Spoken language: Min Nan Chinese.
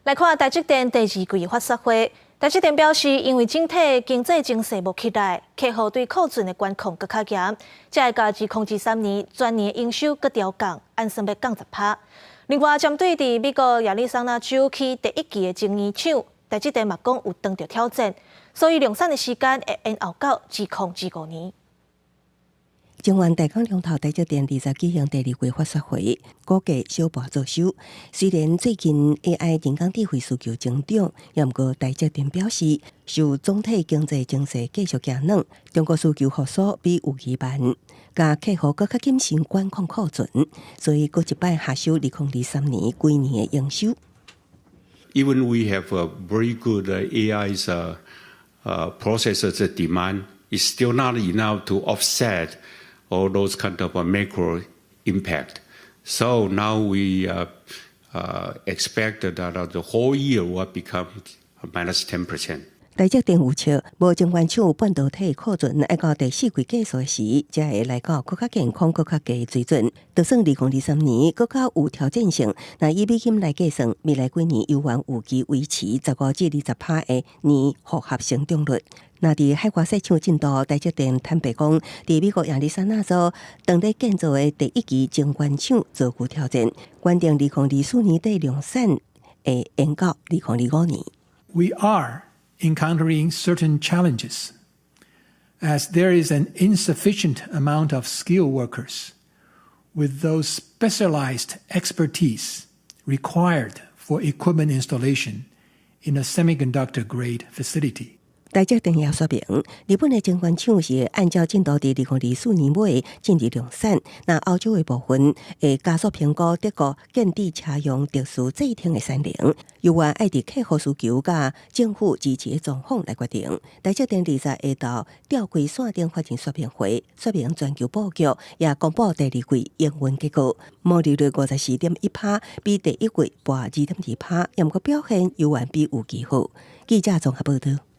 來看台積電第二季法說會，台積電表示，因為整體經濟情勢無起來，客戶對庫存的管控閣較嚴，才會共2023年全年營收閣調降，按算欲降10%。另外，針對佇美國亞利桑那州起第一期的晶圓廠，台積電嘛講有當著挑戰，所以量產的時間會延後到2025年。中原代工龍頭台積電20舉行第二季法說會，股價小盤做收。雖然最近 AI 人工智慧需求增長，毋過台積電表示，受總體經濟情勢繼續行軟，中國需求復甦比預期慢，佮客戶閣較謹慎管控庫存，所以閣一擺下修2023年規年的營收。 Even we have a very good AI's processors demand is still not enough to offset all those kind of macro impact. So now we expect that the whole year will become minus 10%. 台積電預測，無晶圓廠半導體庫存愛到第四季結束時，才會來到閣較健康、閣較低水準。就算2023年閣較有挑戰性，若以美金來計算，未來幾年猶原有機維持15至20%的年複合成長率。若佇海外設廠進度，台積電坦白講，佇美國亞利桑那州當咧建造的第一期晶圓廠遭遇挑戰，原定2024年底量產，會延到2025年。 We are encountering certain challenges, as there is an insufficient amount of skilled workers with those specialized expertise required for equipment installation in a semiconductor-grade facility. 台積電也說明，日本的晶圓廠是按照進度佇2024年尾進入量產，若歐洲的部分會加速評估德國建置車用特殊製程的產能，猶原愛佇客戶需求佮政府支持的狀況來決定。台積電20下晝召開線頂法人說明會，說明全球布局，也公布第二季營運結果，毛利率54.1%，比第一季跋2.2%，毋過表現猶原比預期好。記者綜合報道。